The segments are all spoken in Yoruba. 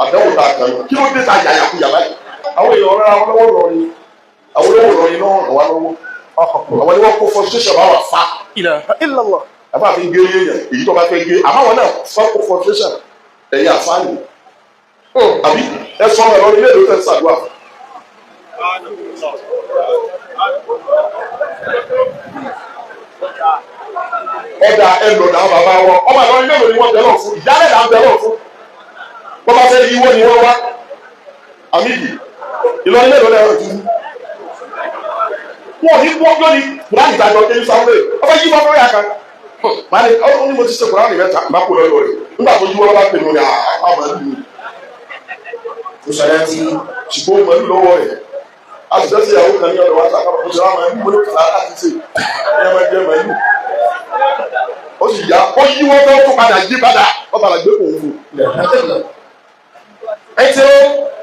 Àdánwò tá a kàn ní, kí ló dé tá a yàyàkuyà báyìí? Àwọn èèyàn rárá wọn lọ́wọ́ lọ ni, àwọn olówó lọ ni náà ràn wá lọ́wọ́. Àwọn ni wọ́n kó frustration bá wà fa. Ilaha illallah. Àbá fi ń gé yéèyàn èyí tó bá fẹ́ gé, àmọ́ àwọn náà fẹ́ kó frustration ẹ̀yìn àfáàní. Àbí ẹ sọ ọmọ ẹ̀rọ ilé ìlú tẹ̀ ń ṣàdúrà fún. Ọ̀dà ẹlòdà bàbá wọn, ọmọ ẹ̀rọ ilé ìlú ni wọ́n bẹ̀ lọ fún, ìyálẹ̀ là ń bẹ̀ lọ fún. Wọ́n bá fẹ́ yíwọ́ ni wọ́n wá. Àmìdì Ìlọrin mélòó lẹ́rọ ti wú. Wọn ò ní wọ́n lórí Kùránì ìdájọ́ kébí sáwọ́lẹ̀. Ọba yí wọ́n fẹ́ yà kan. Màá ní ọ ní mo ti ṣe Kùránì mẹ́ta, má kó lọ́dọ̀ rẹ̀. Nígbà tó yí wọ́n bá pè mí ní àwọn màálù mi. Musalati. Ṣùgbọ́n màálù lọ́wọ́ rẹ̀. A sì fẹ́ sí ìyàwó kan ní ọ̀dọ̀ wa sáà kọ́ ṣe wá màálù mo ní kàlá láti ṣe. Ẹ máa jẹ màálù. Ó sì yá, ó yí wọ́n fẹ́ tó padà yí padà, ó padà gbé òun fún. Ẹ ti ó.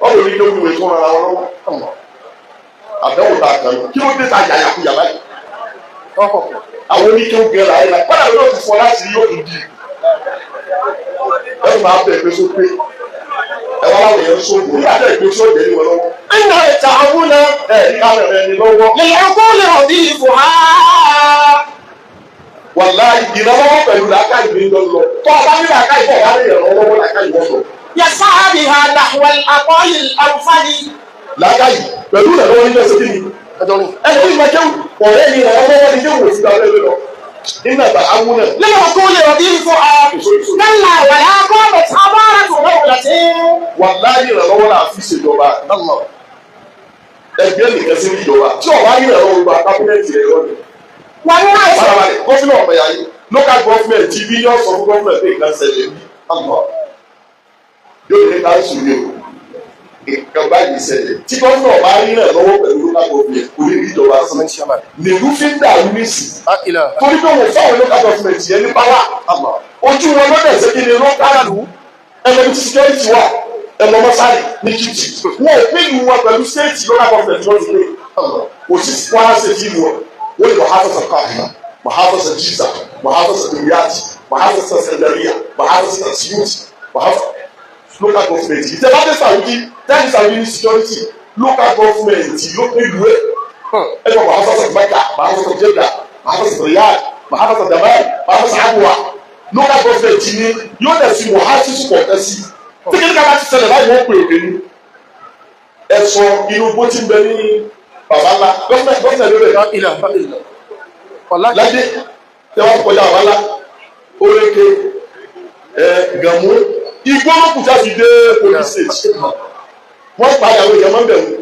Ọ̀rọ̀ mi ló ń wé tó rara wọn lọ́wọ́. Àdánwò tá a kàn ní, kí ló dé tá a yàyàkuyà báyìí? Àwọn oníkéwù gẹ̀rẹ́ ayé la kọ́dà yóò tún fọ láti yóò tún di. Ẹ máa bẹ̀ pé sópé. Ẹ wá láwọn èèyàn sóògùn nígbà tẹ̀ pé sóògùn ní wọn lọ́wọ́. Inna ta'awuna Ẹ ní ká bẹ̀rẹ̀ ẹni lọ́wọ́. lil-uquli radifuha. Wàláhì ìrànlọ́wọ́ pẹ̀lú làákàyè mi ń lọ. Tọ́ ọ bá ní làákàyè bọ̀ wá lè ìrànlọ́wọ́ làákàyè wọ́n lọ. Yas'a biha nahwa al-aqali al-awfali. Làákàyè pẹ̀lú ìrànlọ́wọ́ ní bẹ́ẹ̀ sókè ni. Ẹni tí ìmọ̀ kéwù ọ̀rẹ́ mi ìrànlọ́wọ́ ní kéwù òsì dáwọ́ lé lọ. Nínú àgbà awúnà. Lil-uquli radifuha. Kalla wa la qamat hadaratu dawlatin. Wàláhì ìrànlọ́wọ́ là fi ṣèjọba. Ẹgbẹ́ nìkan sí ìjọba. Tí ọ̀wá ìrànlọ́wọ́ gba kábínẹ̀tì rẹ̀ lọ́nà. Wa na'is Farabalẹ̀, gómìnà ọ̀pẹ̀yà yìí, local government bí yóò sọ fún gómìnà pé nǹkan ṣẹlẹ̀ bí. Yóò ní káńsù ni o. Nǹkan báyìí ṣẹlẹ̀. Tí gómìnà bá rí ìrànlọ́wọ́ pẹ̀lú local government, kò ní rí ìjọba sí. Nílùú fi ń dàrú nísì. Torí pé wọ́n fáwọn local government yẹn ní power. Ojú wọn lọ́dẹ̀ ṣe kí ni local ẹlẹ́bi tí security wà ẹlọ́mọ́sárì ní kìtì. Wọn ò pín ìlú wọn pẹ̀lú state local government wọ́n ti pé. Kò sí Kwara State ìlú wọn. Wọ́n lè Muhafaza Kahira, Muhafaza Giza, Muhafaza Dimyati, Muhafaza Sendariya, Muhafaza Siyuti, Muhafaza local government. Ìtẹ́lá dé Saudi, tẹ́lẹ̀ Saudi ní security, local government ló pín ìlú ẹ̀. Ẹ jọ Muhafaza Mecca, Muhafaza Jeddah, Muhafaza Riyadh, Muhafaza Daman, Muhafaza Abuwa. Local government ni yóò dẹ̀ fi Muhafizu kọ̀ọ̀kan sí. Tí kìíní ká bá ti ṣẹlẹ̀ báyìí wọ́n pè òkè ní. Ẹ sọ inú bó ti ń bẹ ní bàbá ńlá, gọ́fìnà ló bẹ̀ ládé tẹ wá kọjá bàbá ńlá, oréke ẹ gàmú, igbó ló kù jáde dé police station. Wọ́n padà wọ ìyàmọ́ bẹ̀rù.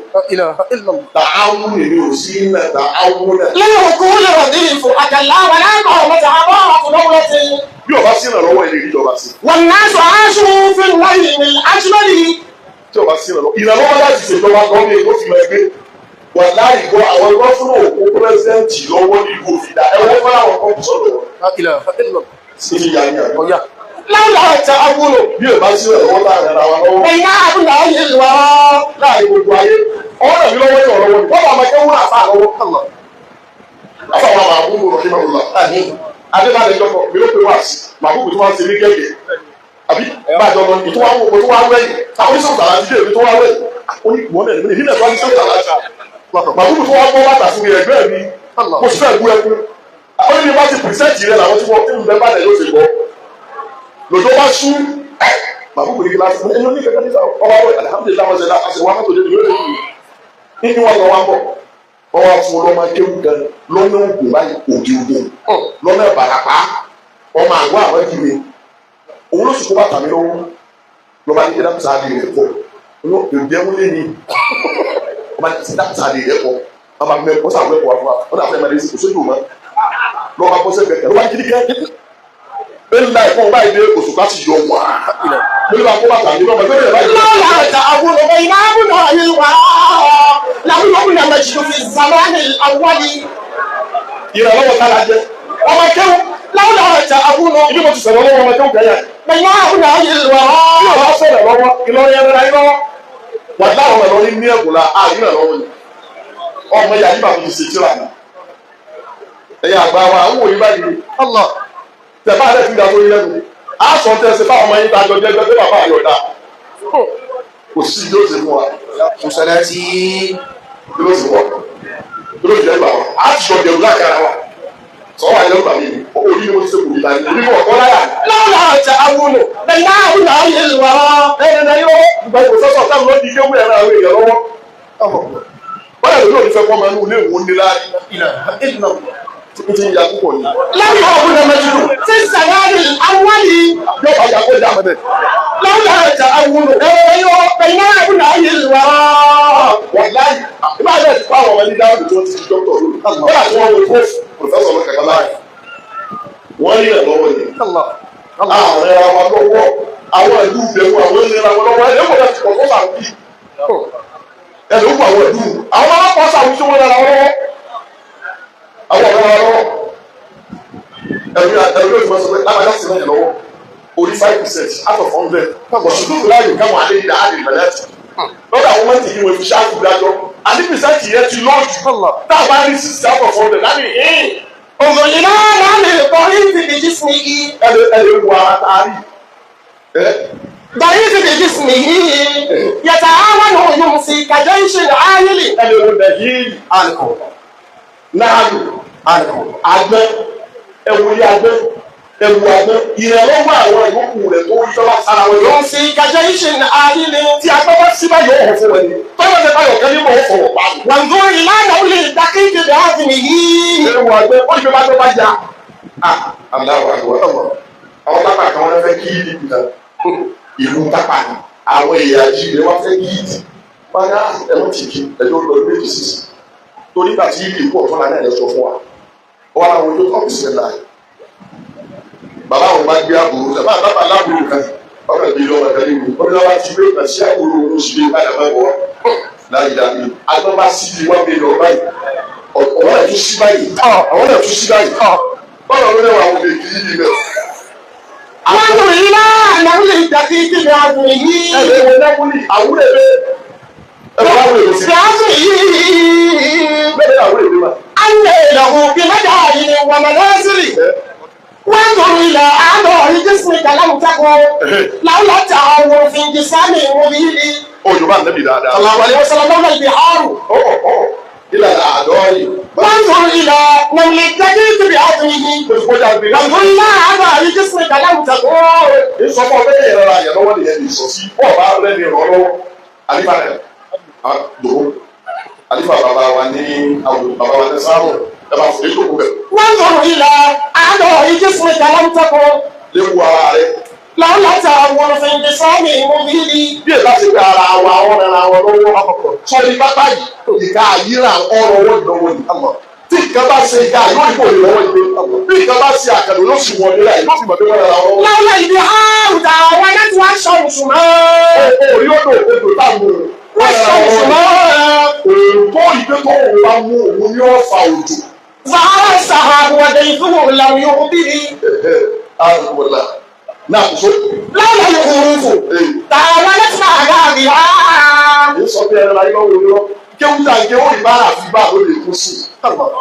Tààwù nìyí ò sí iná tààwù náà. Lil-uquli radifuha. Kalla wa la qamat hadaratu dawlatin. Bí ọba sí ìrànlọ́wọ́ ilé ìjọba sí. Wan-nasu 'ashu fi al-wahmi al-ajmali. Tí ọba sí ìrànlọ́wọ́ ìrànlọ́wọ́ láti ṣèjọba kan ní èkó fi máa gbé. Wàláhì gbọ́ àwọn gọ́fúnà òkú pírẹ́sẹ̀ǹtì lọ́wọ́ ní ìlú òfìdá. Ẹ wọ́n fẹ́ àwọn kọ́ọ̀tù sọ́dọ̀ wọn. Sí ìyá ni àgbọ̀yà. Lawla ta'awunu Bí ọba sí ìrànlọ́wọ́ láàrin ara wa lọ́wọ́. bayna abna'i al-wara. Láàrin gbogbo ayé. Ọwọ́ rẹ̀ mi lọ́wọ́ yọ̀ lọ́wọ́ ni. Wọ́n bá máa kẹ́wọ́n àfa lọ́wọ́. Àfa wa máa bú rọ̀ kí máa wùlọ. Adébálẹ̀ jọkọ̀ mi ló pe wá sí. Màbúkù tó wá ń ṣe mí gẹ́gẹ́. Àbí bàjọ́ lọ ní tó wá wò tó wá wẹ̀yìn. Àwọn oníṣòwò tààrà ti dé èmi tó wá wẹ̀yìn. Ó ní ìwọ náà ní ìdílé tó wá ní sọ́ọ̀ tààrà. Màbúkù tó wá gbọ́ bàtà fún mi ẹgbẹ́ mi. Mo sì fẹ́ bú ẹkún. Ó ní bí bá ti pìrìsẹ́ǹtì rẹ̀ làwọn tí wọ́n tí ń bẹ bá dẹ̀ yóò ṣe gbọ́. Lòdó bá sú. Màbúkù ní kíláàsì. Ẹni oníkẹ́kẹ́ ní sáà ọba wẹ̀ alihamudulilayi wọn ṣe dá àṣẹ wa mọ́tò dé ní yóò lè ní ní wọn lọ wá bọ̀. Wọ́n wá fún ọlọ́mọ akéwù kan lọ́nà ògùn báyìí òkè ògùn lọ́nà ìbàràpá ọmọ àgọ́ àwọn ìdílé òun ló sì kó bàtà mi lọ́wọ́ lọ́ba ní ẹ̀dá sáà lè rẹ̀ pọ̀ ìjẹun lé ní ọba ní ẹ̀dá sáà lè rẹ̀ pọ̀ ọba mi wọ́n sà wẹ́pọ̀ wá fún wa wọ́n náà fẹ́ máa lè sí kò sójú mọ́ lọ́ba bọ́ sẹ́gbẹ̀ẹ́ kan lọ́ba ní kíníkẹ́ ńlá ẹ̀kọ́ báyìí dé òṣùpá ti yọ wá lórí bá kó bàtà mi lọ́mọ ẹgbẹ́ rẹ̀ báyìí. Lawla ta'awunu bayna abna'i al-wara. Lam yubna majdu fi az-zamani al-awwali. Ìrànlọ́wọ́ tára jẹ ọmọ kéwù. Lawla ta'awunu Ibi mo ti sọ̀rọ̀ lọ́wọ́ ọmọ kéwù kẹ́yà. bayna abna'i al-wara. Bí ọba sọ̀rọ̀ lọ́wọ́ Ìlọrin ẹ̀rọ ayé lọ́wọ́ wà láwọn ọmọ Ìlọrin ní ẹ̀bùn la àárín náà lọ́wọ́ ni ọmọ yà ní bàbá mi ṣe tíra ni ẹ̀yà àgbà wa àwọn òyìnbá báyìí tẹ̀bá rẹ̀ fi dàgbò yín lẹ́nu á sọ tẹ̀ ṣe fáwọn ọmọ yín tá a jọ jẹ́ gbẹ́ bàbá àyọ̀dá. Kò sí yóò ṣe fún wa. Musalati. Yóò ṣe wọ. Yóò ṣe gbà wá. A ti sọ dẹ̀rù láàkàrà wa. Sọ wà lẹ́rù bàmí mi. Orí ni mo ti ṣe kò ní báyìí. Orí kò kọ́ láyà. Lọ́la ta'awunu bayna abna'i al-wara. Ẹ̀rẹ̀ yóò gba ìwòsàn táwọn lọ́ọ́ di kéwú ẹ̀rọ àwọn èèyàn lọ́wọ́. Bọ́lá ìlú òní fẹ́ kọ́ máa ń ilé ìwò nílá tí ń ya púpọ̀ ni. Lọ́la ọ̀bùnà majdu fi zamani al-awwali. Yóò bá ya kó já mọ́tẹ̀. Lọ́la ta'awunu bayna abna'i al-wara. Wàláyì, ìbá náà ti kọ́ àwọn ọmọ ní dáhùn tí wọ́n ti di dókítà lónìí. Bọ́lá tí wọ́n wo pòfẹ́sọ̀ lọ kẹ̀kẹ́ báyìí. Wọ́n rí ẹ̀ lọ́wọ́ yẹn. Ààrẹ ra wa lọ́wọ́. Àwọn ìlú ìbẹ̀wò àwọn ìlera wọn lọ́wọ́. Ẹ̀ ló ti pọ̀ tó sàwùjì. Ẹ̀ ló kọ àwọn ìlú. Àwọn ọlọ́pàá sàwùjì wọn rẹ̀ lọ́wọ́. Àwọn ọ̀rẹ́ wa lọ́wọ́. Ẹ̀rú ẹ̀rú yóò sọ pé lábàjá sí náà lọ́wọ́. Orí 5% out of 100. Bọ̀sùn láàyò káwọn alẹ́ yìí dáhàdì ìbẹ̀lẹ́tì. Lọ́dọ̀ àwọn mọ́tì yìí wọ́n fi ṣáàkù dájọ́. Àní pìsẹ́ǹtì yẹn ti lọ́ọ̀jù. Tá a bá rí 60 out of 100 láti hìn. انظر إلى نعم الضعيف بجسمه. Ẹ lè wo ara tá a rí. ضعيف بجسمه يتعاون يمسي كجيش عائل. Ẹ lè wo nàìjíríì náàlù agbẹ́ ẹ̀wù ilé agbẹ́ ẹ̀wù agbẹ́ ìrànlọ́wọ́ àwọn ìyókù rẹ̀ tó ń tọ́lá sára wọn yọ. يمسي كجيش عائل. Tí agbẹ́ bá sí báyọ̀ ọ̀hún fún wọn ni tọ́lá ṣe báyọ̀ kẹ́lí mọ̀ ọ́ fọwọ́ pa ni. وانظر إلى نول الدقيق بعزمه. Ẹ̀wù agbẹ́ ó ní bí wọ́n bá ya. Aláwọ̀ àgbọ̀ àwọn tápà kan wọ́n fẹ́ kí ìdí kan ìlú tápà ni àwọn èèyàn ajínigbé wọ́n fẹ́ kí ìdí wọ́n á ẹ̀wọ̀n tì kí ẹjọ́ lọ méjì sísì torí ìgbà tí ìdí kú ọ̀tún lánàá ẹ̀ sọ fún wa wọ́n á wọ́n tó ọ́fíìsì ẹ̀ láàyè. Bàbá àwọn bá gbé àbúrò sábà bàbá aláàbúrò kan ọkọ ìbí lọ́wọ́ ẹ̀ka léwu wọ́n ní wọ́n ti gbé ìgbà sí àbúrò òun sì lè padà máa wọ̀ láyé dábì agbọ́n bá sí ibi wọ́n gbé lọ báyìí ọ̀wọ́n náà tún sí báyìí àwọn náà tún sí báyìí bọ́lá ló lẹ́wọ̀ àwọn òbí kì í yìí bẹ́ẹ̀. وانظر إلى نول الدقيق بعزمه. Ẹ lè wo lẹ́kúnlì àwúrẹ̀ bẹ́ẹ̀ ẹ bá wúlò sí بعزمه. bẹ́ẹ̀ àwúrẹ̀ bẹ́ẹ̀ wà. أن له بمدائن ومنازل. وانظر إلى أعضاء جسمك لم تكن لولا التعاون في انجسام مبين. Òjò bá nẹ́bì dáadáa. صلى الله عليه وسلم لولا البحار. Ìlànà àdọ́rì. وانظر إلى نمل الدقيق بعظمه. Kọjá gbé. وانظر إلى أعضاء جسمك لم تكن. Ìsọfọ bẹ́ẹ̀ yẹn rárá yẹn lọ́wọ́ nìyẹn lè sọ sí ọba rẹ̀ ní rọ lọ́wọ́. Àlífà rẹ̀ dòwó. Àlífà bàbá wa ní àwọn bàbá wa ní sáárò ẹ bá fò éjò kú bẹ̀. وانظر إلى أعضاء جسمك لم تكن Léwu ara rẹ̀. لولا التعاون في انجسام مبين. Bí èbá ti pé ara wa ọ̀rọ̀ ara wọn lọ́wọ́. Sọ ní pápá yìí, ìka àyíra ọ̀rọ̀ ọwọ́ ìdánwò ni. Tí nǹkan bá ṣe ìka yóò ní kò lè lọ́wọ́ ìgbé. Bí nǹkan bá ṣe àkàndò yóò sì wọlé láì yóò sì mọ̀ pé wọ́n rara wọn. لولا البحار تعاونت والشمس ما Orí odò odò táwọn والشمس ما òótọ́ ìgbé tó òun bá mú òun ní ọ̀fà òjò. ظهر السحاب وضيفه لم يغبه. Àrùwọ̀là náà kò só. لولا الظروف تعاونت مع بعضها. Èyí sọ pé ẹran ayé lọ́wọ́ lọ. Kéwú tá kéwú ìbára àfi bá ló lè kú sí.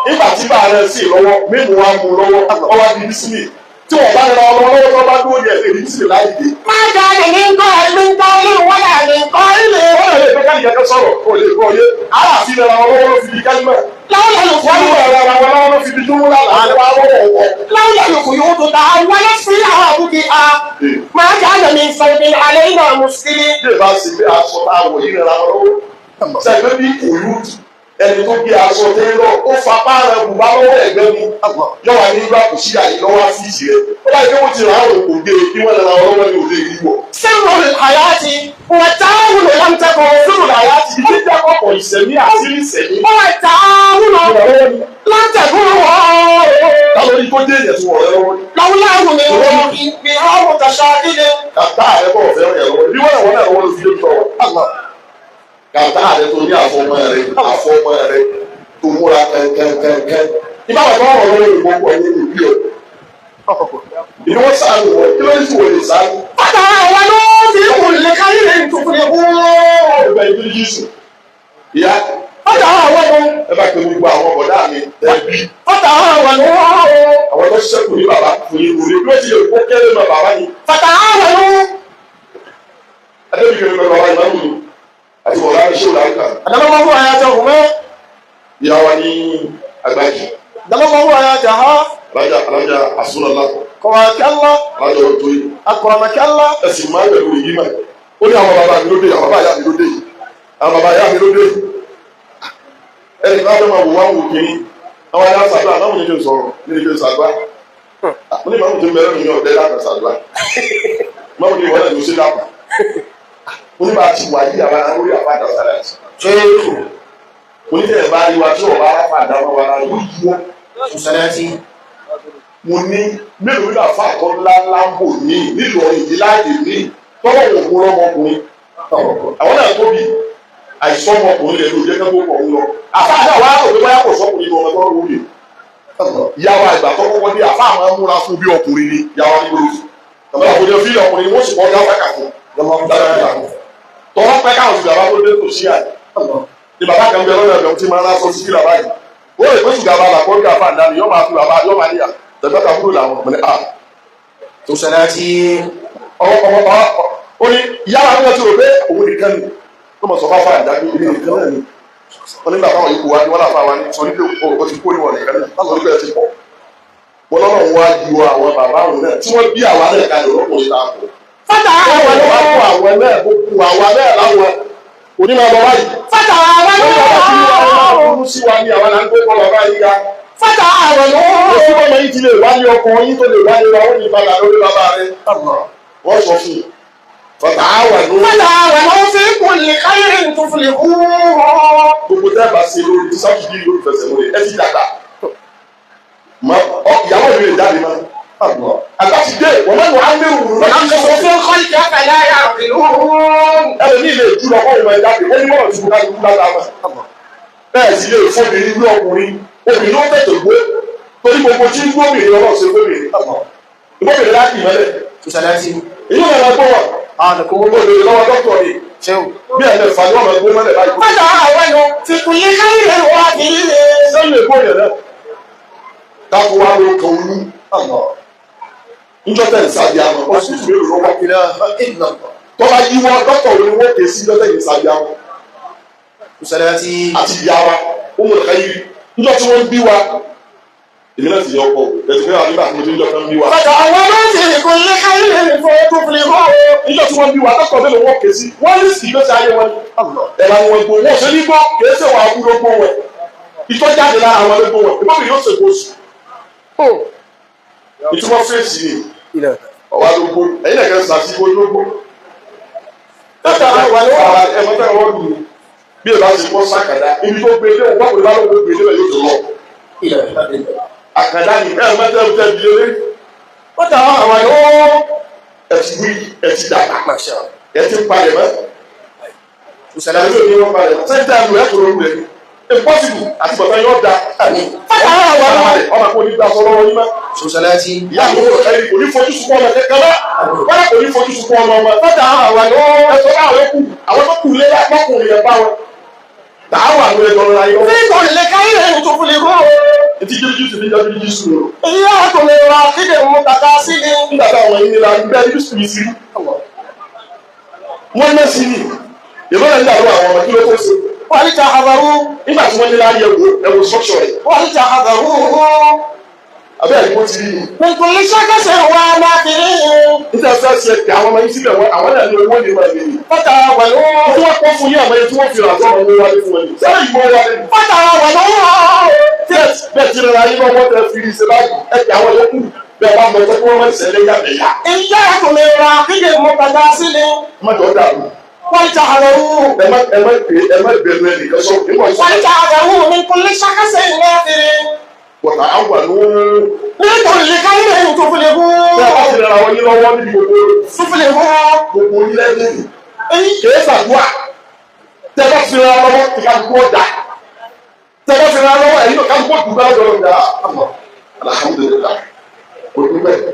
Nígbà tí bá rẹ sí lọ́wọ́, mímu wa mú lọ́wọ́, ọwọ́ di bísímì. Tí wọ́n bá rẹ lọ́wọ́ lọ́wọ́ tó bá dúró ní ẹ̀sẹ̀ bísímì láì dé. ما كان من قائل من قول ولا من قائل. Wọ́n lè fẹ́ káàdì kẹ́kẹ́ sọ̀rọ̀ kó lè gbọ́ yé. Ara àfi rẹ lọ́wọ́ ló fi di kálímẹ̀. لولا Wọ́n الخيوط rẹ lọ́wọ́ lọ́wọ́ ló fi di dúró lálàá wá lọ́wọ́ wọ́. لولا الخيوط تعاونت في عابدها. ما كان من ثوب علينا مسكين. Bí ìbá ṣe pé aṣọ tá a wọ̀ yìí rẹ̀ lọ́wọ́ sẹ́gbẹ́ bí òyú ẹni tó gbé aṣọ tẹ́lọ̀ ó fapá rẹ̀ bùbá lọ́wọ́ ẹ̀gbẹ́ mi yọ̀wá nígbà kò sí àyè lọ́wọ́ àfíìsì rẹ̀ ó bá yẹ kó ti rà á rò kò gbé kí wọ́n lọ́wọ́ lọ́wọ́ ní òde yìí wọ̀. سر الحياة والتعاون لم تكن. Sínú làyà ti di jíjẹ́ kọ̀kọ̀ ìsẹ̀mí àti ìsẹ̀mí. هو التعاون لم تكن. Kálórí tó dé èyàn tí wọ́n rẹ̀ lọ́wọ́ ní. لولاه من روحي بها متشاكل. Kàtá rẹ̀ bọ̀ fẹ́ rẹ̀ lọ́wọ́ bí wọ́n náà wọ́n ló fi dé tọ̀. Kàtá rẹ̀ tó ní àfọmọ́ rẹ̀ àfọmọ́ rẹ̀ tó múra kankankankan. Ìbáwọ̀ tó wọ̀ lọ́wọ́ ìgbọ́kọ̀ ẹ̀yẹ ìbí ẹ̀. Ìní wọ́n sàánù wọ̀ kí ló ń fò lè sàánù. فتعاونوا في كل خير تفلحون. Ẹgbẹ́ ìlú Yíṣù. Ìyá فتعاونوا ẹ bá pe gbogbo àwọn bọ̀dá mi ẹbí. فتعاونوا Àwọn tó ṣẹ́kù ní bàbá fún yín wọlé. Bí wọ́n ti lè kó kéré mọ bàbá yìí. فتعاونوا Adébíkẹ́ mi pẹ̀lú bàbá ìmáàmù mi àti bọ̀dá ṣé òlàǹkà. أدام الله حياتهما. Ìyá wa ní Àgbájì. أدام الله حياتها. Alájà alájà àsúnlọ́lá. قواك الله. Alájà ọ̀tọ́ yìí. أكرمك الله. Ẹ̀sìn máa ń pẹ̀lú èyí mà. Ó ní àwọn bàbá mi ló dé, àwọn bàbá ìyá mi ló dé. Àwọn bàbá ìyá mi ló dé. Ẹnì kan fẹ́ máa wò wá wò kiri. Àwọn ará sàdúrà náà mo ní kí n sọ̀rọ̀, ní kí n sàdúrà. Mo ní màmú tó mẹ́rẹ́ mi ní ọ̀dẹ́ láti sàdúrà. Màmú ní ìwọ́n náà ló ṣe dàpọ̀. Mo ní bá a ti wà yí àwọn ará lórí àfa àdàsàdà. Mo ní tẹ̀lé bá rí wa tí ọ̀bá aráfà àdámọ́ wa lára yóò yí wọ́n. Mo ní mélòó nínú àfa àtọ́ ńlá ńlá ń bò ní nílùú ìdí láàyè ní tọ́wọ́ wò kó lọ́mọkùnrin. Àwọn náà tóbi àìsàn ọmọkùnrin lè lò jẹ́ kẹ́kọ̀ọ́ pọ̀ ń lọ. Àfa àdá wa rò pé bóyá kò sọ́kùnrin ní ọmọ tó ń wúlò. Ìyá wa ìgbà tó kọ́kọ́ dé àfa àwọn amúra fún bí ọkùnrin ni ìyá wa ní gbòòrò. Tàbí àbójọ fílẹ̀ ọkùnrin wọ́n sì kọ́ gáfákà fún. Tọ́wọ́ pẹ́ káwọn sì bàbá tó dé tòsí àyè. Ni bàbá kan bẹ lọ́dọ̀ ẹ̀dọ̀ tí máa ń rásọ sí fílà báyìí. Ó lè pé ṣùgbọ́n bàbá kọ́ bí àfa àdáni yóò máa fi bàbá yóò máa níyà. Tẹ̀gbẹ́ta kúrò làwọn ọmọ ní à. Ọmọ ó ní ìyá wa ní ọtí rò pé òun nìkan ni. Ó mọ̀ sọ fáfá àdáni èmi nìkan náà ni. Wọ́n nígbà táwọn yòókù wá ní wọ́n láfa wa ní sọ ní pé o ti kó níwọ̀n nìkan náà. Láti sọ pé ẹ ti pọ̀. Wọ́n lọ́nà wá ju àwọn bàbá òun náà tí wọ́n bí àwa náà kalẹ̀ lọ́kùnrin ta kù. فتعاونوا. Àwọn náà gbogbo àwa náà láwọn onímọ̀ bàbá yìí. فتعاونوا. Wọ́n sí wa ní àwọn àgbẹ̀ kọ́ bàbá yìí ga. فتعاونوا. Ó fún ọmọ yìí ti lè wá ní ọkọ yín tó lè wá ní wa ó ní padà lórí bàbá rẹ̀. Wọ́n sọ fún un. Bàtà á wà lórí. فتعاونوا في كل خير تفلحون. Gbogbo tẹ́ bá ṣe lórí tí sáfìdí lórí fẹsẹ̀ lórí ẹ ti dàgbà. Ìyàwó mi lè jáde mọ́. Àgbà ti dé, wọ́n máa ń wọ ámẹ́rù rú. وننفخ في الخلق أفلا يعقلون. Ẹlòmíì lè jù lọ fún ọmọ ẹ̀dá pé ó ní mọ̀ràn tí mo ká lóko lára mọ́. Bẹ́ẹ̀ sì lè fóbìnrin wí ọkùnrin, obìnrin ló tètè gbó. Torí gbogbo tí ń gbóbìnrin ọlọ́run ṣe fóbìnrin. Ìgbóbìnrin láti ìmọ́lẹ̀. Èyí ò máa gbọ́ wọn. Gbogbo ìbéèrè lọ́wọ́ dọ́kítọ̀ ni. Bí ẹ̀mẹ́ fà ni wọ́n máa gbó mọ́lẹ̀ báyìí. فتعاونوا في كل خير وفي Sẹ́yìn lè gbó yẹn náà. Dákú wá ló kan olú. Níjọ́ tẹ̀ ń sábì àmọ́, ọ̀sùn mélòó ló wá. Tọ́lá yíwọ́ dọ́kítọ̀ wo ni wọ́n ké sí níjọ́ tẹ̀ ń sábì àmọ́. Àti ìyá wa, ó mú ẹ̀ka yìí. Níjọ́ tí wọ́n ń bí wa, èmi náà sì yọ ọkọ̀ ẹ̀sìn fẹ́ràn nígbà tí mo ti ń jọ kan bí wa. فتعاونوا في كل خير تفلحون. Níjọ́ tí wọ́n bí wa, dọ́kítọ̀ mélòó wọ́n ké sí. Wọ́n ní sì gbèsè ayé wọn. Ẹ̀rọ àwọn ẹ̀gbọ́n wọn ò ṣe ní gbọ́, kìí ṣe wà á wúlò gbọ́ wọn. Ìtọ́jáde lára àwọn ẹgbẹ́ wọn, ìbọn mi yóò ṣèkó oṣù. Ìtumọ̀ fèsì ni ọ̀wá ló gbó, ẹ̀yin náà kẹ́ sàṣìkò ló gbó. Ara ẹ̀ mọ́tẹ́ wọ́n lù ú. Bí ẹ bá ti kọ́ sàkàdá, ibi tó gbé léwu, wọ́n kò ní bá lóun gbé léwu yóò tó lọ. Àkàdá ni ẹ mọ́tẹ́ tẹ́ bí lé. فتعاونوا. Ẹ ti wí, ẹ ti dàgbà, ẹ ti palẹ̀ mọ́. Ẹ̀mí ò ní wọ́n palẹ̀ mọ́. Sẹ́ńtà lu ẹ̀ kúrò lù ẹ̀. Impossible àti bàtà yóò da. فتعاونوا. Ọmọ kò ní gbà sọ lọ́wọ́ yín mọ́. Ìyá mi kò ẹni kò ní fojú sunkún ọmọ kẹkẹ mọ́. Wọ́n kò ní fojú sunkún ọmọ ọmọ. فتعاونوا. Ẹ sọ fún àwọn kù, àwọn tó kù lé lọ́kùnrin yẹn bá wọn. Tààwà ló yẹ jọrọ láyé wọn. في كل خير تفلحون. Etí jíjí ti fi jáde jíjí sùn lọ. إياكم راقد متكاسل. Nígbà táwọn yìí nira ń bẹ́ ibi sùn yìí sí. Wọ́n ná sí ni. Ìbọn náà ń dàrú àwọn ọmọ kí ló tó ṣe. ولتحذروا. Nígbà tí wọ́n ní láyé ẹ̀wò ẹ̀wò sọ́kṣọ̀ rẹ̀. ولتحذروا. Abẹ́ àdìgbò ti rí ni. من كل شخص ونافر. Nígbà tí wọ́n ṣe pé àwọn ọmọ yìí síbẹ̀ wọ́n àwọn náà ní owó ní ìwà ìlú. فتعاونوا. Tí wọ́n kọ́ fún yín àwọn ẹni tí wọ́n fi rà tó ọmọ owó wálé fún wọn ni. Sẹ́yìn ìgbọ́ wálé ni. فتعاونوا. Bẹ́ẹ̀ ti rẹ̀ ayé lọ́wọ́ tẹ fi rí ṣe báyìí. Ẹ pé àwọn yòókù bẹ́ẹ̀ bá mọ̀ ọ́ pé wọ́n máa ń ṣẹlẹ̀ yàgbẹ̀yà. إياكم راقد متكاسل. Má jọ dàrú. ولتحذروا. Ẹ má ẹ má ẹ má bẹ̀rù ẹnìkan sọ. Nígbà tí ولتحذروا من كل شخص نافر. wọ́n á wà lóhùn. من كل خير تفلحون. Bẹ́ẹ̀ bá ti rẹ̀ àwọn yín lọ́wọ́ níbi gbogbo تفلحون. gbogbo ilẹ̀ lẹ́yìn. Kìí ṣàdúrà. Tẹ bá ti rẹ̀ lọ́wọ́ ti ká gbọ́ dà. Tẹ bá ti rẹ̀ lọ́wọ́ ẹ̀yin náà ká gbọ́ dùgbà lọ́dọ̀ dà. Alhamdulillah. Kò ní bẹ́ẹ̀.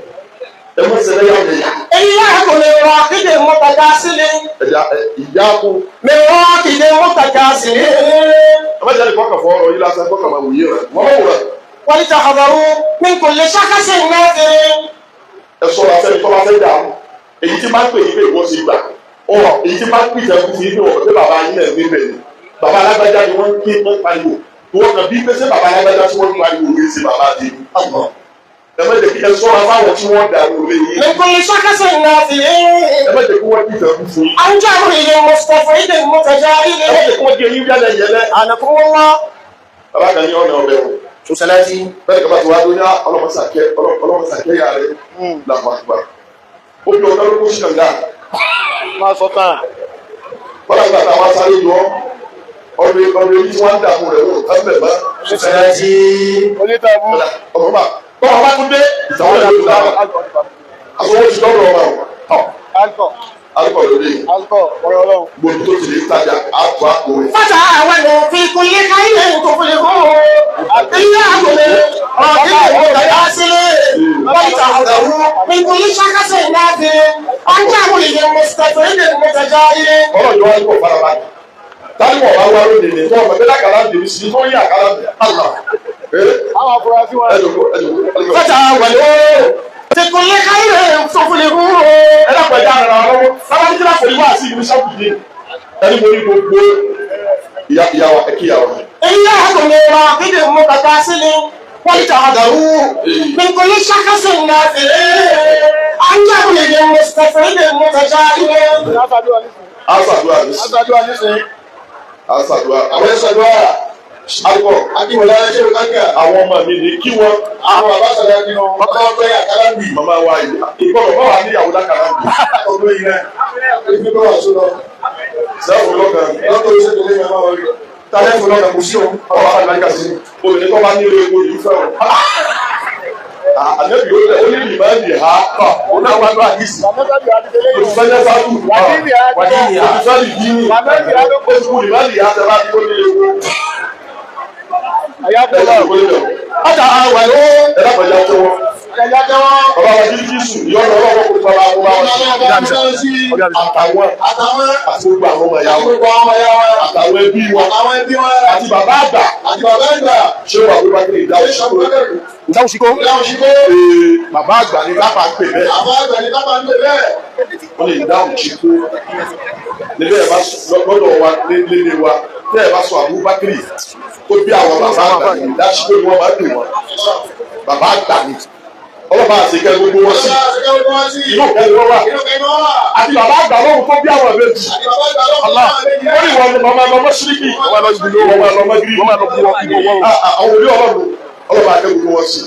Ẹ má ṣẹlẹ̀ yà wọ̀nyà. إياكم راقد متكاسل. Ẹ̀yà ìyá kú. من راقد متكاسل. Ẹ má jáde kọ́kàn fọ́ ọ̀rọ̀ yìí lásán kọ́kàn máa wòye rẹ̀. Wọ́n bá wò rẹ̀. ولتحذروا من كل شخص نافر. Ẹ sọ̀rọ̀ afẹ́ni tó bá fẹ́ dàrú. Èyí tí máa ń pè ní pé ìwọ ti gbà. Ó Ọ èyí tí bá ń pìtẹ́ kú fún yín pé wọ́n pé bàbá yín náà gbé bẹ̀ ni. Bàbá alágbájá ni wọ́n ń ké wọ́n pariwo. Wọ́n kàn bí pé ṣé bàbá alágbájá tí wọ́n ń pariwo kì í ṣe bàbá tèmi. Ẹ má jẹ́ kí ẹ sọ́ra fáwọn tí wọ́n dàrú lé yín. من كل شخص نافع Ẹ má jẹ́ kí wọ́n pìtẹ́ kú fún yín. أو جاهل مستفيد Ẹ má متجاهل jẹ́ kí wọ́n gé yín yálẹ̀ yẹlẹ́. أنكم الله Bàbá kan ní ọ̀nà ọ̀bẹ o. سلاتي Bẹ́ẹ̀ni kaba tí wàá dún ní ọlọ́mọsàkẹ́ yà rẹ̀ làwọn àgbà. Ó bí ọ̀gá ló kó sí kànga. Máa sọ tán. Bọ́lá ìgbà táwa sáré yọ ọ̀rẹ́ ọ̀rẹ́ yìí tí wọ́n ń dààmú rẹ̀ wò ká bẹ̀ mọ́. سلاتي Onítàbù. Ọmọ bá tọ́wọ́ bá tún dé ìtàwọn ìlú ìlú dára. Àsọwọ́ ti lọ́rọ̀ ọmọ o. Alkọ̀. Alukọ̀ lóde Alkọ̀. Ọ̀rọ̀ Ọlọ́run. gbogbo tó ti lè tajà àpò àpò rẹ̀. فتعاونوا في كل خير تفلحوا إياكم راكب متياسر ولتحذروا من كل شخص نافع أن جاهل مستفيد متجاهل Ọlọ́run yóò wá ní kò fara balẹ̀. Táwọn ọba wa lóde ní tó ọmọ bẹ́lá kàrá dèmí sí tó ń yí àkàrà bẹ̀. Allah. Àwọn afurasí wọn. Ẹ jòkó ẹ jòkó ẹ jòkó. فتعاونوا في كل خير تفلحوا Ẹ dàpọ̀ ẹja ara wa lọ́wọ́. Sábà ní kíláàsì orí wá sí ìlú sábùdé. Ẹni mo ní gbogbo ìyá ìyá wa ẹ kí ìyá wa. إياكم راكب متكاسل ولتحذروا من كل شخص نافع أن جاهل مستفيد متجاهل Aṣàdúrà nísìnyí. Aṣàdúrà ní sí. Aṣàdúrà nísìnyí. Aṣàdúrà. Àwọn ẹ̀ṣọ́dúnrà Alukọ̀ Akínwọlá ṣé o kákà àwọn ọmọ mi ní kí wọ́n. àwọn bàbá sọ̀rọ̀ nínú ọkọ̀ ọgbẹ́ àkàrà bì Màmá wa yìí. Ìgbọ́dọ̀ bá wà níyàwó lákàrà bì. ọdún yìí náà ibi bá wà sólọ Sẹ́wọ̀n lọ́kàn. lọ́tọ̀ oṣù tó lé màmá wọn rí Tálẹ́ fún lọ́kàn kò sí o. Ọba àgbàlagbà sí. Obìnrin tó bá nílé epo yìí fẹ́ràn. Àlẹ́bí ó lẹ̀ ó ní ìmọ̀ ha. Ó náà wá lọ àdìsí. Bàmọ́sábì Adédélé yìí. Olùsọ́jà sábù. Wàdíìrì á Wàdíìrì á. Olùsọ́jà ìdíní. Wàdíìrì á ló Ó ti kú ìmọ̀ ha tẹ́lá tó nílé epo. Àyàfọ́lá. فتعاونوا Ẹ dábàá tẹ́wọ́. ẹja tẹ́wọ́ Bàbá wa jíjí Jésù ìyọ́nà ọlọ́wọ́ kò bàbá wa wá sí. sí Àtàwọn àtàwọn àti gbogbo àwọn ọmọ ìyá wọn. gbogbo àwọn ọmọ ya wọn Àtàwọn ẹbí wọn. àtàwọn ẹbí wọn Àti bàbá àgbà. àti bàbá àgbà Ṣé wà wíwá kí ni ìdáhùn ṣé sí? sọ́kùnrin Dáwùsíkó. dáhùn sí pé Ee, bàbá àgbà ni lápá ń pè bẹ́ẹ̀. àwọn àgbà ní pápá ń pè bẹ́ẹ̀ Wọ́n lè dáhùn sí kó. Níbẹ̀ ẹ̀ bá sọ lọ́dọ̀ wa nílé wa tẹ́ ẹ̀ bá sọ Abubakar tó bí àwọn bàbá àgbà ni ìdásíkò ni wọ́n máa ń pè wọ́n. Bàbá àgbà ni. Ọlọ́pàá àti ìkẹ́ gbogbo wọn sí. bàbá àti gbogbo wọn sí Inú kẹ́ ni wọ́n wà. inú kẹ́ ni wọ́n wà Àti bàbá àgbà lóhùn tó bí àwọn ìbejì. àti bàbá àgbà lọ́wọ́ Allah wọ́n ní wọn lọ máa lọ mọ́síríkì wọ́n máa lọ ibùdó wọ́n máa lọ mọ́gírí wọ́n máa lọ bú wọn. Àwọn òbí ọlọ́run ọlọ́pàá àti gbogbo wọn sí.